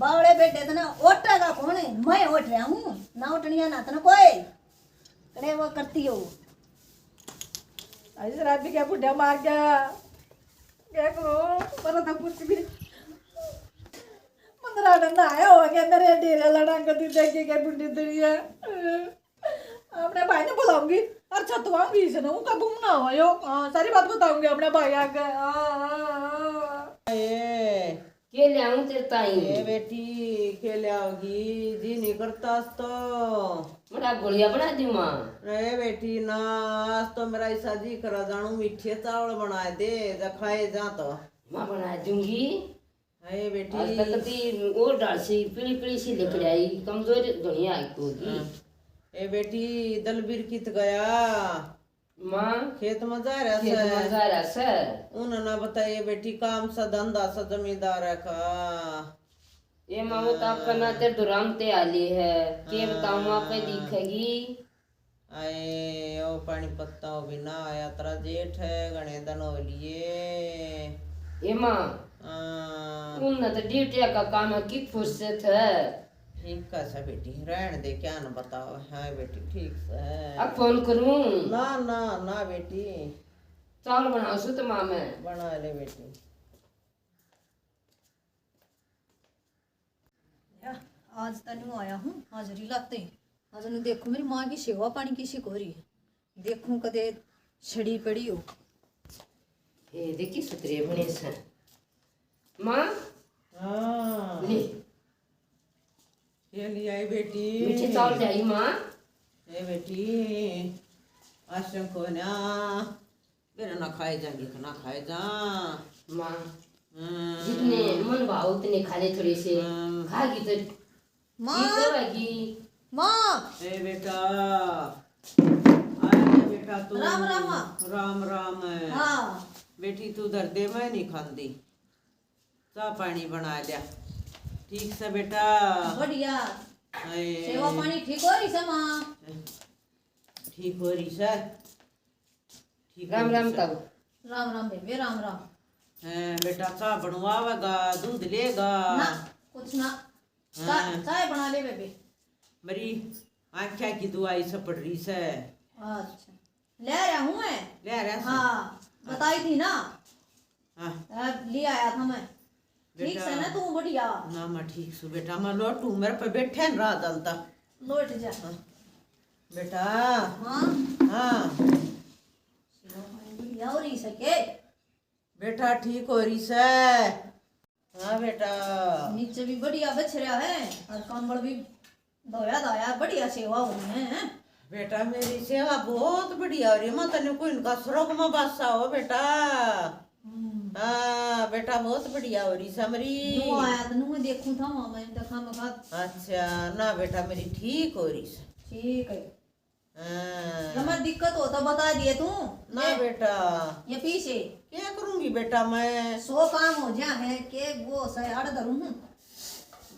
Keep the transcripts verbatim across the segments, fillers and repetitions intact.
बावले बेटे तना ओटेगा कौन है? मैं ओट रहा हूँ, ना ओटनिया ना तना कोई। कड़े वो करती हो। अरे शराबी क्या बुढ़ा मार गया। क्या करो, पर तो कुछ भी। पंद्रह दिन आया हो गया मेरे डेरे लड़ा कदी देखे के बुढ़ी दुनिया। अपने भाई ने बुलाऊंगी। अच्छा, तो वहां भी इसने उनका घूमना हो यो। हाँ, सारी बात बताऊंगी अपने भाई आगे। हाँ, हाँ, हाँ। ए, के ल्याऊं तेरे ताई? ए बेटी, के ल्याओगी? जी नहीं करता आज तो। बड़ा गोलियां बना दी माँ। ए बेटी ना, आज तो मेरा ऐसा जी करा जानू मीठे चावल बना दे, जा खाए जा तो। माँ बना दूंगी। हाय बेटी। आज तक ती और डाल सी पीली पीली सी लिकड़ आई, कमजोर घणी आई होगी। हाँ। ए बेटी, दलबीर कित गया? माँ, खेत में जा रहा खेत से। में जा रहा से। उन्होंने बताइए बेटी, काम सा धंधा सा जमींदार है का। ये माँ, वो तो आपका ना ते दुराम ते आली है, के बताऊँ, आप पे हाँ। दिखेगी। आए ओ पानी पत्ता हो भी ना आया, तेरा जेठ है, घणे दिन हो लिए। ए माँ, हाँ। उनने तो ड्यूटिया का काम है, की फुर्सत है। ठीक का सा बेटी, रहन दे, क्या न बताओ। हाँ बेटी, ठीक से है। अब फोन करूँ? ना, ना, ना बेटी। चावल बनाओ सु तो माँ मैं। बना ले बेटी। या, आज तनु आया हूँ हाजरी लाते। आज नु देखूं मेरी माँ की सेवा पानी किसी को रही है। देखूं कदे छड़ी पड़ी हो। ए, देखी सुतरे बने से। माँ? हाँ। ले। ये ले आई बेटी। मीठे चावल ले आई माँ। ए बेटी, आशंक हो ना। मेरा ना खाए जा, लिख ना खाए जा। माँ, हम्म। जितने मन भाव उतने खा ले थोड़े से। हम्म। खागी तो माँ। ठीक होगी। माँ। ए बेटा, आ जा बेटा तू। राम राम माँ। राम राम। हाँ। बेटी तू धर दे, मैं नहीं खाती। चाह पानी बना लिया। ठीक से बेटा। बढ़िया। हाय। सेवा पानी ठीक हो रही से माँ? ठीक हो रही से। ठीक राम हो राम रही से। ताऊ। राम राम बेबे, राम राम। हैं, बेटा, चाह बनवावेगा, दूध लेगा? ना, कुछ ना। हाँ। चाय, चाय बना ले बेबे। मेरी आँखें की दवाई से पड़ रही से। अच्छा, ले आया हूँ मैं। ले आया से? हाँ, बताई थी ना। हाँ। अब ले आया था मैं। ठीक बेटा। से ना तू बढ़िया? ना, मैं ठीक सु बेटा, मैं लोटू, मेरे पे बैठे न रहा दलता। लोट जा। हाँ। बेटा। हाँ। हाँ। सेवा पानी बढ़िया हो रही सके? बेटा, ठीक हो रही से। हाँ बेटा। नीचे भी बढ़िया बिछ रहा है और कंबल भी धोया धाया, बढ़िया सेवा हो रही है, हैं? बेटा, मेरी सेवा बहुत बढ़िया हो रही है। मैं तने कोई इनका स्वर्ग में बासा हो बेटा। हम्म। हाँ बेटा, बहुत बढ़िया हो रही समरी। न्यू आया तो न्यू देखूं था वहां मैं देखा मखा। अच्छा ना बेटा, मेरी ठीक हो रही से। ठीक है। हाँ। लम्हा दिक्कत हो तो बता दिए तू। ना ये, बेटा। ये पीछे। क्या करूंगी बेटा मैं? सौ काम हो जा है के वो से अड़ धरूं हूँ।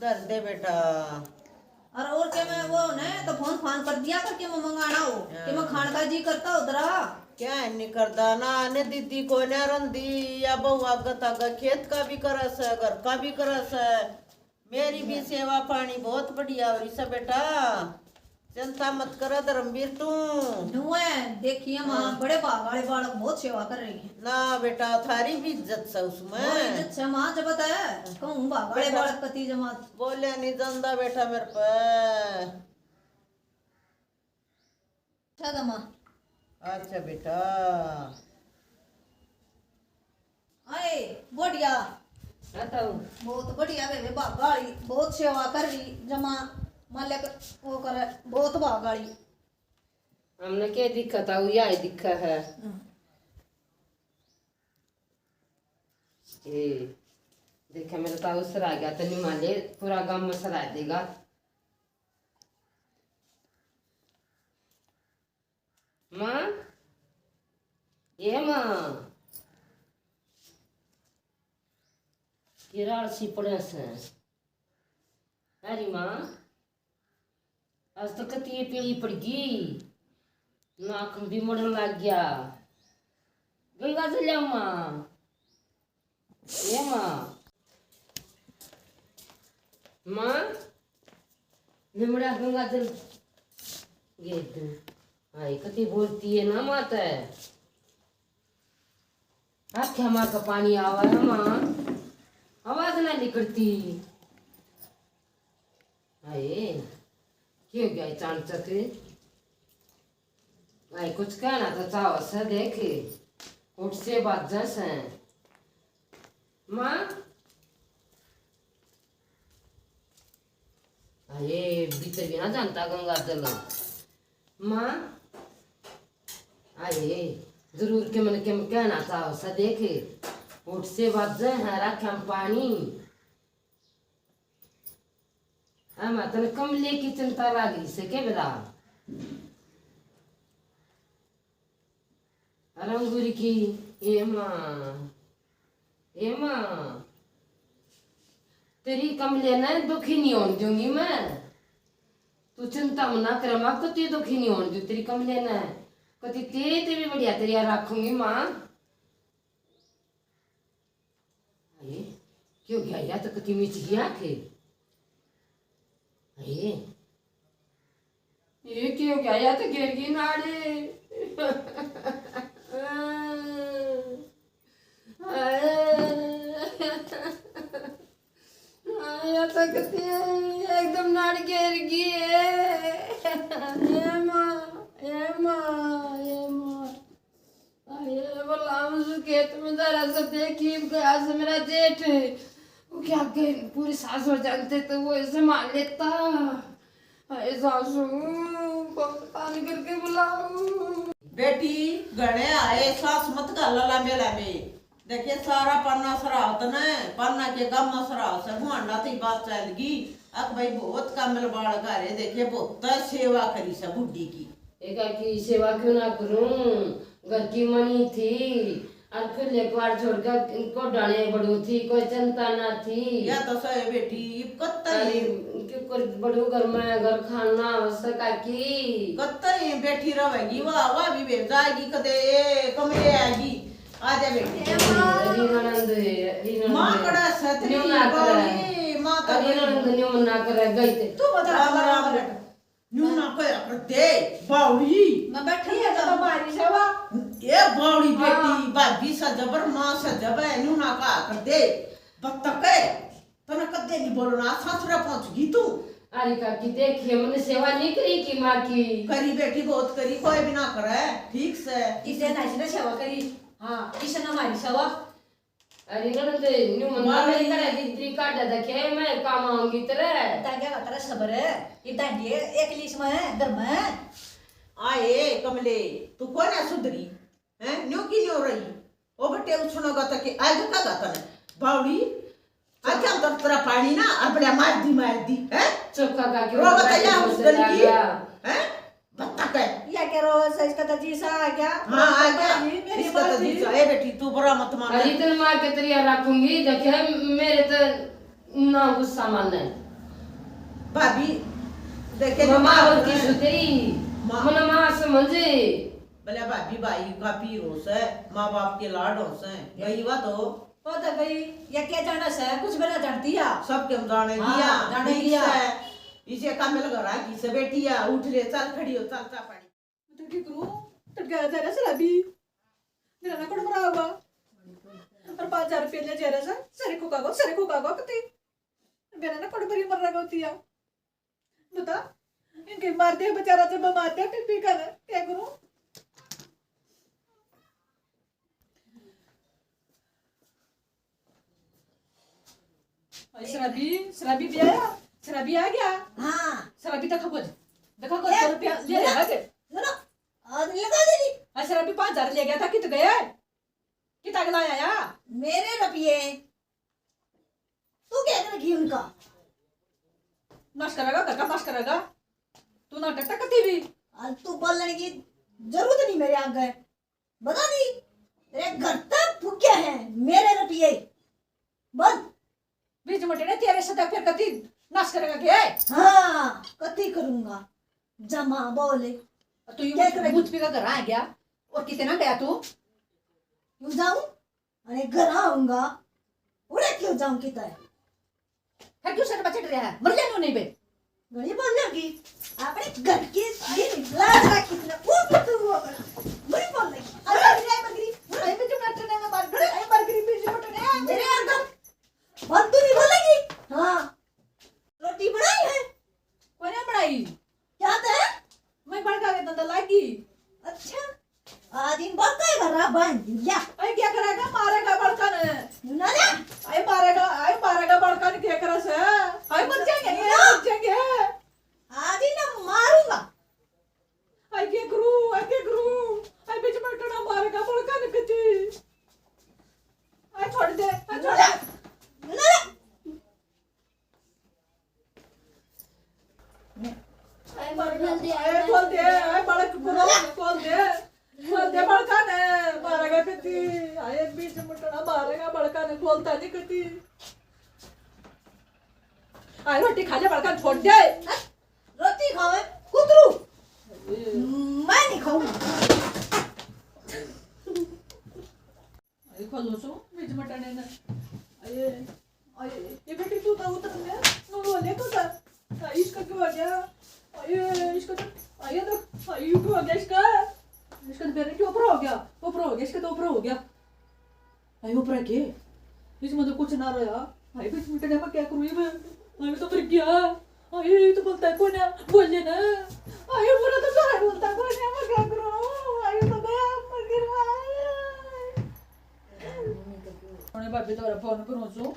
धर दे बेटा। और, और के मैं वो ने तो फोन फान कर दिया करके मैं मंगाना हो, के मैं हाँ। खान का जी करता हो तेरा। क्या है नहीं करता ना, ने दीदी को ना रंदी या बहू आगत आगत खेत का भी करा से, घर का भी करा से। मेरी भी सेवा पानी बहुत बढ़िया हो रही से बेटा, चिंता मत कर धर्मवीर तू। नुए देखिए माँ, हाँ। बड़े भाग वाले बालक बहुत सेवा कर रही है। ना बेटा, थारी भी इज्जत से उसमें। बहुत इज्जत से माँ, जब बता कहूँ भाग वाले बेटा, बालक कती जमात। बोलिया नहीं जांदा बेटा मेरे पे। अच्छा दमा। अच्छा बेटा। आए, बढ़िया। हाँ तो। बहुत बढ़िया बेबे, भागाली, बहुत सेवा कर रही, जमा मालिक वो करे, बहुत भागाली। हमने क्या दिक्कत है, वो यही दिक्कत है। हाँ। ए, देखा मेरा ताऊ सरा गया, तनी माले पूरा गांव में सरा देगा। माँ, ए माँ, किराड़ सी पड़े से। अरे माँ, आज तो कती पीली पड़ गई, नाक भी मड़न लग गया। गंगा जल ल्याऊं माँ? ए माँ, माँ, लिमड़ा गंगा जल गेर दूं। हाय, कती बोलती है ना माँ तै। आख्या माँ का पानी आवा है माँ, आवाज ना निकलती। हाय, क्यों गया चाणचक? हाय, कुछ कहना तो चाहो से देख, उठ से बाजा से। माँ, अरे भीतर भी ना जानता गंगा जल। माँ, अरे जरूर के मन के कहना चाहो सा देख, उठ से बाजे हैं राख्या में पानी। आ माँ, तने कमले की चिंता लागी से के बेरा? रंगूरी की, ए माँ, ए माँ, तेरी कमले ने दुखी नहीं होने दूंगी मैं। तू चिंता मना कर माँ, कती दुखी नहीं होने दूं तेरी कमले ने। कती तेरे ते भी बढ़िया तेरी रखूंगी माँ। अरे, क्यों गया या तो कती मिच गया के? अरे, ये क्यों गया या तो गिर गई नाड़ी। हाय। हाय, या तो कती एकदम नाड़ी गिर गई है। ए माँ, ए माँ, ए माँ। अरे, बोला, हम सु खेत में जरा सा देखी, गया से मेरा जेठ। वो क्या के पूरी सास हो जानते तो वो ऐसे मार लेता। अरे सासू, कौन पानी करके बुलाऊं? बेटी, घणे आए, सास मत घाला लांबे लांबे। देखिए, सारा पाना सरावत ने, पाना के गामा सराव से गुआंडा ती बात चल गई। अक भाई, बहुत कामल बालक आ रहे, देखिए, बहुत सेवा करी से बुढ़ी की। एका की सेवा क्यों ना करूं? घर की मणि थी, और खुले कुआर छोड़कर इनको डाले बड़ू थी, कोई चिंता ना थी। या तो सही बेटी, इब कत्ता अरे, ही क्यों कर बड़ू घर में घर खाना हो सका की? कत्ता ही बैठी रहेगी, वाह, वाह भी भेज जाएगी, कदे ए, कमरे आएगी, आ जा बेटी। ए माँ। अरे ननंद, अरे ननंद। माँ कड़ा सतरी न्यू ना करे। बावली, माँ तो अरे ननंद न्यू ना करे, गई ते। तू बता, राम, राम, राम। बेटा। न्यू ना कह कर दे, बावली। मैं बैठी है जब हमारी सेवा। ए बावली बेटी, हाँ। भाभी सा जबर, माँ सा जब है, न्यू ना कहा कर दे। बत्तख है, तने कदे नहीं बोलना, सासुरा पहुंच गई तू। अरे काकी, देखिए, मैंने सेवा नहीं करी की माँ की। करी बेटी, बहुत करी, कोई भी ना करे, ठीक से। इसे ना, इसने सेवा करी। हाँ, इसने हमारी सेवा। अरे ननद, न्यू मन ना करे, जितनी काटा देखे, मैं काम आऊंगी तेरे। तांगे का तेरा सबर है, ये तांगे एक लीस में है, घर में। आए कमले, तू कौन है सुधरी? हैं? न्यू की न्यू रही? ओ बटे उछणोगा तक आगे का गाता ने? बावड़ी, अच्छा, तो तेरा पानी ना, अब ले मार दी, मार दी, हैं? चुप का काकी, रो बताया उस दिन की, हैं? बत्तख है। या क्या रो, इसका तो जी सा आ गया। हाँ, आ गया। मेरी इसका तो जी सा। ए बेटी, तू बुरा मत मान। अरे, इतने मार के तेरी रखूंगी, देखे, मेरे तो ना गुस्सा मानना है। भाभी, देखे, मम्मा, और की सुधरी, माँ। मन माँ समझे। भले भाभी भाई का पीर हो से, माँ बाप के लाड हो से, गई वा तो। ओ तो गई, या क्या जाना से, कुछ भी ना जानती है। सब क्यों जाने हाँ, दिया, जाने ठीक दिया। से। इसे का मिल गरा की से बेटी है, उठ ले, चल खड़ी हो, चल चा पानी। मैं तो की करूँ, तड़का जा रहा सराबी। मेरा ना कोड़ मरा होगा। और पाँच हजार रुपये ले जा रहा सर, सरे को कागो, सरे को कागो कते। मेरा ना कोड़ भरी मर रहा होती है। बता, इनके मार दे बेचारा, जब मार दे टिप्पी कर, क्या करूं? अरे शराबी, शराबी भी आया, शराबी आ गया। हाँ। शराबी देखा कुछ, देखा कुछ ये, सौ रुपया ले सुनो, रहा है। सुनो, आज लगा दे दी। अरे शराबी पाँच हजार ले गया था, कित गया? कित अगला आया? मेरे रुपये। तू क्या करेगी उनका? नाश करेगा, घर का नाश करेगा। तू ना टकटक कती भी। आज तू बोलने की जरूरत नहीं मेरे आगे। बता दी, तेरे घर तक फूके हैं मेरे रुपये। बोल। बीच में टेढ़े तेरे सदा फिर कती नाश करेगा के? हाँ, कती करूंगा। जमा बोले। तू यूं क्या करेगी? भूत पी का घर आ गया और कितने ना गया तू? यूं जाऊं? अरे घर आऊंगा, उड़े क्यों जाऊं किधर? फिर क्यों सर बचट रहा है? मर जाने नहीं बे। घणी बोल लगी। अपने घर के ये लाज राखी तूने। वो भी तू वो कर। घणी बोल लगी। अरे, अरे, अरे, मर गई। अरे, बीच में टट्टे ने मार। अरे, अरे, मर गई, बीच में टट्टे ने। मेरे अंदर फालतू नहीं बोलेगी। हाँ। रोटी बनाई है? कोने बनाई? क्या थे? मैं बड़का के धंधा लागी। अच्छा। आज इन बड़का ही घर बांध दिया। आई क्या करेगा? मारेगा बड़का ने। ना, ना। आई मारेगा, आई मारेगा बड़का ने, क्या करे से? आई मर जाएंगे, ये मर जाएंगे। आज ही ना मारूंगा। आई क्या करूं, आई क्या करूं? आई बीच में टना मारेगा बड़का ने किती। आई छोड़ दे, आई छोड़ दे। ना, ना। आई मर गई। आई खोल दे, आई बड़क खोल दे, खोल दे, खोल दे बड़का ने, मारेगा किती। आई बीच में टना मारेगा बड़का ने, खोलता नहीं किती। आई रोटी खा ले बड़का, छोड़ दे। रोटी खावे कुतरू, मैं नहीं खाऊंगी। आई खोलो सो बीच में टने ना। आए, आए, ये बेटी तू तो उतर ले, नो लो ले तो सर। आ, इसका क्यों आ गया? आए, इसका तो, आए तो, आए, ये क्यों आ गया इसका? इसका तो बेरे क्यों ऊपर हो गया? ऊपर हो गया, इसका तो ऊपर हो गया। आए, ऊपर के? इसमें तो कुछ ना रहा। आए, बीच में टने मैं क्या करूँ ये? आए, तो फिर क्या? आयो, ये तो बोलता है कोन्या, बोल लेना। आयो, बुरा तो सारा बोलता है कोन्या, मैं क्या करूँ? आयो, तो गया, मैं गिर गया। उन्हें भाभी द्वारा फोन करूँ सु।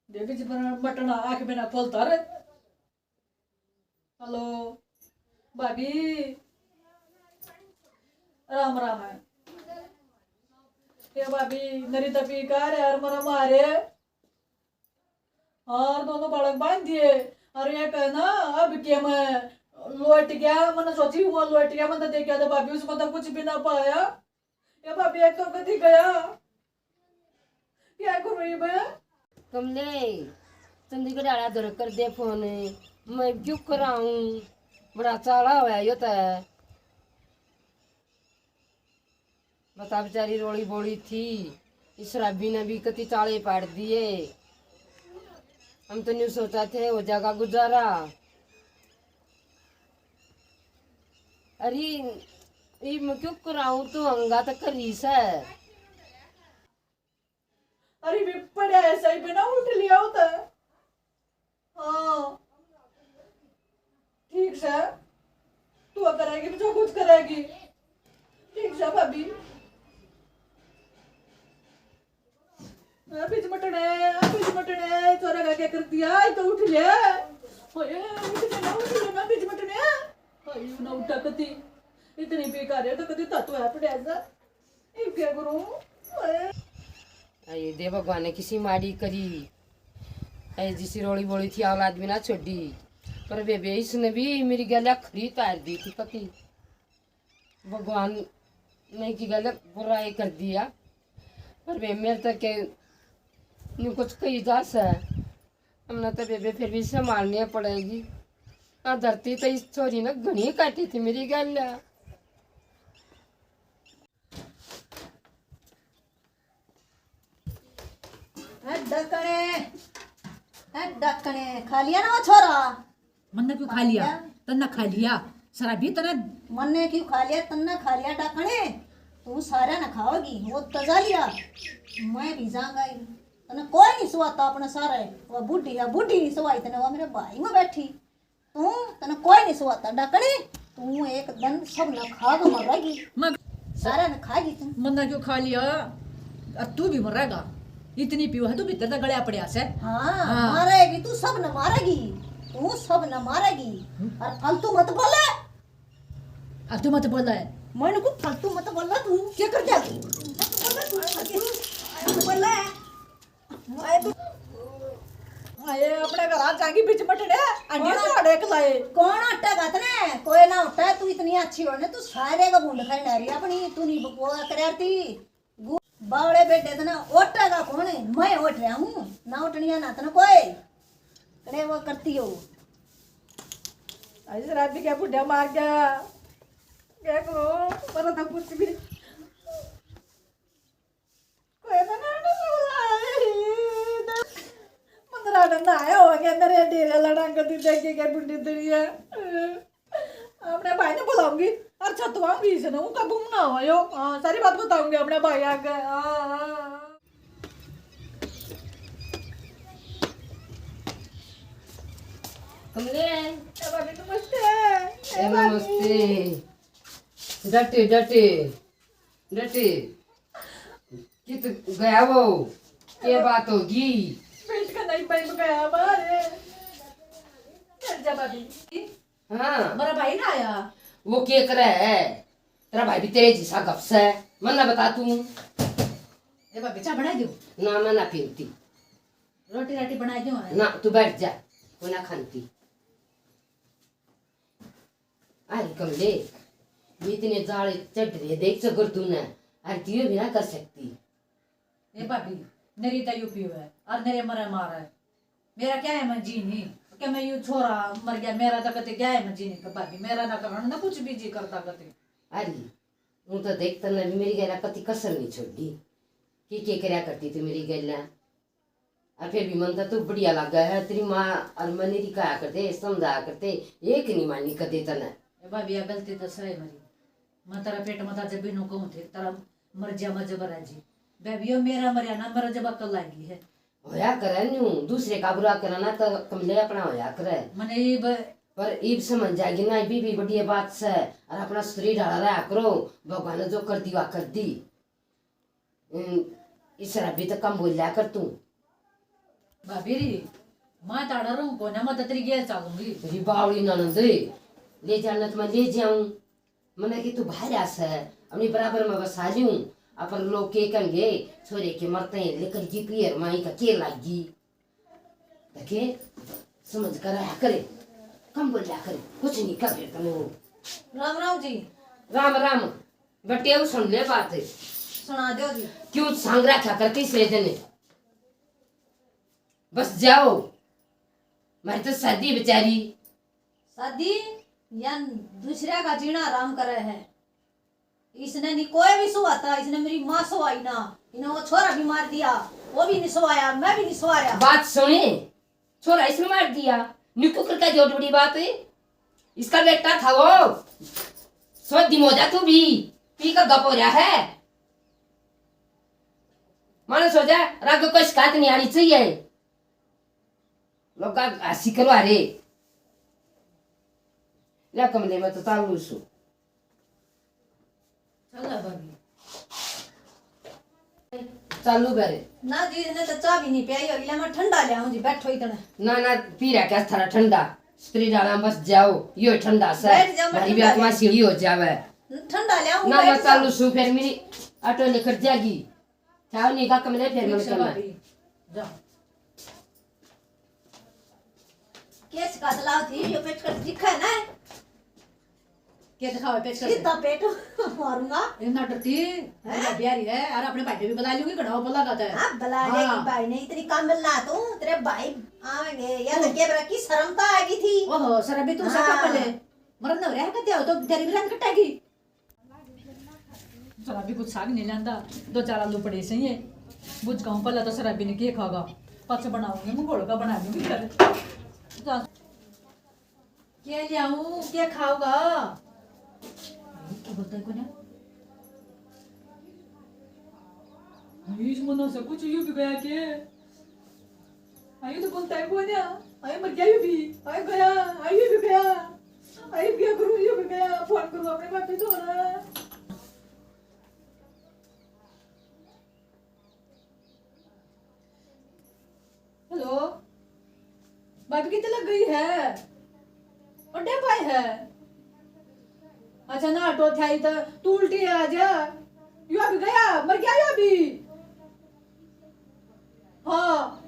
दे बीच पर मटन आँख बिना खोलता रे। हेलो, भाभी, राम राम है। ए भाभी, नरी तपी का रे, हर मरा मारे। और दोनों बालक बांध दिए। अरे ये कहना, अब के मैं लौट गया, मैंने सोची हुआ लौट गया, मैं तो देखा था भाभी, उसमें तो कुछ भी ना पाया। ये भाभी, एक तो कदी गया, क्या करूँ ये मैं? कमले, चंडीगढ़ आला धर कर दे फोन, मैं क्यों कराऊं? बड़ा चाला होया यो तो। बता, बेचारी रोली बोली थी, इस शराबी ने भी कति चाले पाड़ दिए। हम तो न्यू सोचा थे हो जाएगा गुजारा। अरे, ये मैं क्यों कराऊं, तू हंगा तो करी सै। अरे, वे पड़ा है सही पे ना, उठ लिया होता है। हाँ, ठीक से। तू करेगी, जो कुछ करेगी। ठीक से भाभी। आ, बीच मटने, आ, बीच मटने, चोरा का क्या कर दिया? ये तो उठ ले। ओए, उठ ले ना, उठ ले ना, बीच मटने। हाय, ना उठा कती। इतनी बेकार है तो कती तातू है पड़े ऐसा। इब क्या करूं? ओए। अरे दे भगवान ने किसी माड़ी करी। ऐ जिसी रोली बोली थी औलाद भी ना छोड़ी। पर बेबे इसने भी मेरी गैल्या खरी तार दी थी पति। भगवान ने की गैल्या बुराई कर दिया। पर बे मेरे तक के न्यू कुछ कही जा सै। हमने तो बेबे फिर भी संभालनी पड़ेगी। आ धरती तो इस छोरी ने घणी काटी थी मेरी गैल्या। ए डकणे, ए डकणे, खा लिया ना वो छोरा? मन्ने क्यों खा लिया? खा लिया। तन्ने खा लिया। शराबी तन्ने। मन्ने क्यों खा लिया? तन्ने खा लिया डकणे। तू सारे ने खाओगी, वो तजा लिया। मैं भी जाऊंगा ही। तन्ने कोई नहीं सुवाता अपने सारे। वो बूढ़ी है, बूढ़ी नहीं सुवाई तन्ने, वो मेरे भाई में बैठी। तू, तने कोई नहीं सुवाता डकणी, तू एक दिन सब न खा के मरेगी। मैं सारा न खाएगी तू। मन्ना क्यों खा लिया? और तू भी मरेगा। इतनी पीवा है तू भीतर तक गल्या पड़या से। हाँ, हाँ। मारेगी तू, सब न मारेगी। तू सब न मारेगी। हम्म। और फालतू मत बोले। फालतू मत बोले। मैंने को फालतू मत बोला तू। क्या कर दिया तू? मत बोला तू। फालतू मत बोले। आए तो, आए अपने घर आ जाएगी बीच मटने, अंडे कौन तोड़े कलाए। कौन आटा गातने? कोई ना उठा, तू इतनी अच्छी होने, तू सारे का भूंड खाई ना रही अपनी, तू नहीं बकवा कर थी। गु-, बावड़े बेटे तना ओटेगा कौन? मैं ओट रहा हूँ, ना ओटनिया ना तना कोई। कड़े वो करती हो। आज रात भी क्या बुढ़ा मार गया? क्या करो? पर तो कुछ भी। कोई तो ना, ना, ना, ना, ना आया होगा मेरे डेरे लड़ांग दी देखे के बुंडी दुनिया। अपने भाई ने बुलाऊंगी और छतवाऊंगी इसने, उनका गुम ना हो यो। हाँ, सारी बात बताऊंगी अपने भाई आगे। हाँ, हाँ, हाँ। कमले। ए भाभी, नमस्ते। ए ए भाभी। नमस्ते। डटे, डटे, डटे। कित गया वो? क्या बात होगी? पेट का नहीं पाइप गया बाहर। चल जा भाभी। हाँ। मेरा भाई ना आया। वो के करे है? तेरा भाई भी तेरे जैसा गप से। मन ना बता तू। ए भाभी, चाय बना दो। ना, मैं ना पीती। रोटी राटी बना दो। ना, तू बैठ जा। कोई ना खाती। अरे कमले, ये इतने जाले चढ़ रहे, देख चगर तूने, अरे तू ये भी ना कर सकती। ए भाभी, मेरी तो यूपी है और मेरे मरे मार है। मेरा क्या है, मैं जी नहीं। क्या मैं यू छोरा मर गया, मेरा तो कते क्या है, मैं जी नहीं कर भाभी, मेरा ना करण ना कुछ भी जी करता कते। अरे, हूँ तो देख तन्ने भी मेरी गैला कति कसर नहीं छोड़ी। के के करया करती तू मेरी गैला? और फिर भी मन तो तू बढ़िया लगा है, तेरी माँ और मनीरी कहा करते, समझाया करते, एक नहीं मानी कदे तने। ए भाभी, या गलती तो सही मरी। मैं तेरा पेट में था जब भी नु कहूँ थे, तेरा मर जा, मैं जबर है जी। भाभी, यो मेरा मरिया ना, मर जब अकल लागी है। होया करे न्यू, दूसरे का बुरा करे ना तो कमले अपना होया करे। मने ये ब- पर इब समझ जाएगी ना, इब भी बढ़िया बात से, और अपना शरीर ढाला रहा करो, भगवान ने जो कर दी, वा कर दी। हम्म, इस शराबी तो कम बोल लिया कर तू। भाभी री, मैं ताड़ा रहूं कोना, मैं तो तेरी गेल चालूंगी। री बावली ननद, ले जाना तो मैं ले जाऊं। मने कि तू बाहर आ सै, अपनी बराबर में बसा लूं। अपन लोग के कहेंगे, छोरे के मरते हैं, लेकर जी पियर माई का के लागी। देखे, समझ कर आया करे, कम बोल लिया करे, कुछ नहीं कर देता वो। राम राम जी। राम राम। बटेऊ सुन ले बात। सुना दो जी। क्यों सांग रखा कर तीसरे दिन? बस जाओ, मारी तो शादी बेचारी। शादी या दूसरा का जीना आराम करे है। इसने नहीं कोई भी सुवाता, इसने मेरी माँ सुवाई ना, इन्हें वो छोरा भी मार दिया, वो भी नहीं सुवाया, मैं भी नहीं सुवाया। बात सुने, छोरा इसने मार दिया, न्यू क्यों करके जोड़ बड़ी बात है? इसका बेटा था वो, सोच दिमोजा तू भी, पी का गप हो रहा है। मानस हो जा, रग को शिकायत नहीं आनी चाहिए। लोग हंसी करो अरे। ले कमले में तो चालू सु। चल भाभी। चालू करे। ना जी, इसने तो चाय भी नहीं पियाई होगी। ले मैं ठंडा ले आऊं जी, बैठो इतने। ना, ना, पी रहा क्या थारा ठंडा? स्त्री डाला बस जाओ, यो ठंडा से। बैठ जा, मैं भारी भी ठंडा आत्मा ले सीढ़ी हो जावे। ठंडा ले आऊं, ना, बैठ मैं जा। चालू सु, फिर मेरी ऑटो निकल जाएगी। चाय नहीं का कमले, फिर ठीक मन से करना। भाभी, जा। केस का तलाव थी, यो पेचकस दिखा है ना? के दिखावे पेचकस? सीधा पेट मारूंगा। इतना डरती, हैं? मेरा बिहारी है, और अपने भाई ने भी बुला लूंगी, घड़ा बोला का है। हाँ, बुला हाँ। लेगी भाई ने, इतनी कामिल ना तू, तेरे भाई आवेंगे, या तो हम्म। के बरा की शर्म तो आ गई थी। ओहो, शराबी तू हाँ। सा कामिल है। मरन हो रहा है, कत्या हो तो तेरी भी रंग कटेगी। शराबी कुछ साग नहीं लांदा, दो चार आलू पड़े सही है, बुझ कहूँ पहले तो शराबी ने के खागा, पाछे बनाऊंगी, मैं घोल का बना दूंगी फिर। जा। क्या लियाऊं, क्या खाओगा? ये तो बोलता है कोन्या। इस मना से कुछ यू भी गया के? आयो तो बोलता है कोन्या। आयो मर गया यू भी। आयो गया, आयो भी गया। आयो क्या करूं, यू भी गया। फोन करूं अपने भाभी को ना। हेलो, भाभी कितने लग गई है? अड्डे पाए है। अच्छा ना, ऑटो थे आई तो तू उल्टी आ जा। यो अभी गया, मर गया यो अभी। हाँ,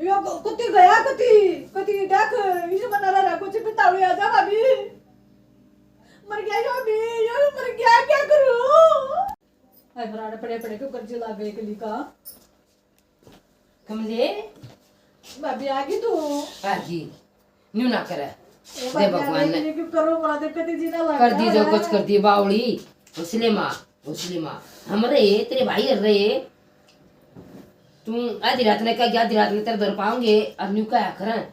यो क-, कुत्ती गया, कुत्ती, कुत्ती देख, इस बना रहा, कुछ बितावली आ जा भाभी। मर गया यो अभी, यो भी मर गया, क्या करूँ? हाय फराड पड़े पड़े क्यों कर जिला गए कली का? कमले। भाभी आ गई तू? आ गई। न्यू ना करे। ए दे भाभी, भगवान ने। क्यों करो बड़ा दिक्कत ही जीना लग कर दी जो है। कुछ कर दी बावली। हौसले माँ, हौसले माँ। हम रहे, तेरे भाई रहे। तू आधी रात ने कह गया, आधी रात ने तेरे दर पाऊंगे, अब न्यू कहा करें,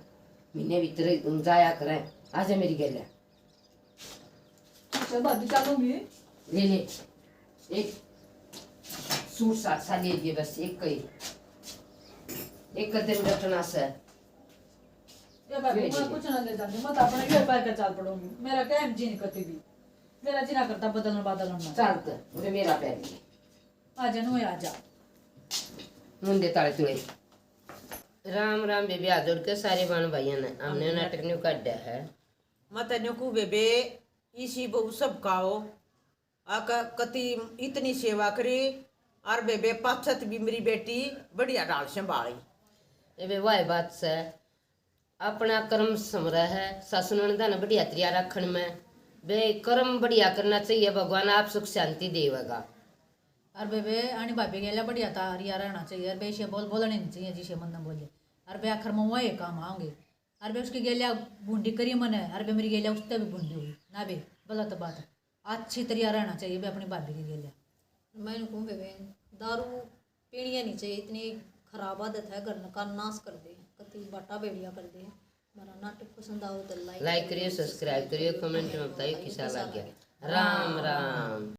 महीने भीतर जाया करें, आजा मेरी गेल्या। चल भाभी, चलूंगी। ले ले, एक सूट साट सा ले लिए बस, एक कई, एक कदम रटना से। ए भाभी, मैं कुछ ना ले जाती, मैं तो अपने घर पैर का चाल पड़ूंगी। मेरा क्या जी नहीं करती भी, मेरा जी ना करता बदलना बदलना। चल तो, उरे मेरा पैर लिए। आ जा नु, आ जा। मुंडे ताले तुले। राम राम बेबे, हाथ जोड़ के सारे बहन भाइयों ने, हमने नाटक न्यू काटा है। मत न्यू कू बेबे, इसी बहु सब काओ, अक कति इतनी सेवा करी, और बेबे पाछत भी मेरी बेटी बढ़िया ढाल संभाली। ए बे, वाह बात से, अपना कर्म समरा है, सासू ननदा ने बढ़िया तरिया रखण में। बे, कर्म बढ़िया करना चाहिए, भगवान आप सुख शांति देवेगा। और बेबे, आनी भाभी गेल्या बढ़िया तरिया रहना चाहिए, और बेशिया बोल बोलने नहीं चाहिए, जिसे मन न बोले। और बे, आखिर में वही काम आओगे। और बे, उसकी गेल्या भूंडी करी मने, और बे, मेरी गेल्या उससे भी भूंडी हुई ना बे, गलत बात। अच्छी तरिया रहना चाहिए बे अपनी भाभी की गेल्या। मैं कहूँ बेबे, दारू पीनी नहीं चाहिए, इतनी खराब आदत है, घर का नाश कर दे, कति बाटा बेड़िया कर दे। हमारा नाटक पसंद आओ तो लाइक लाइक करियो, सब्सक्राइब करियो, कमेंट में बताइयो किसा लग गया। राम राम।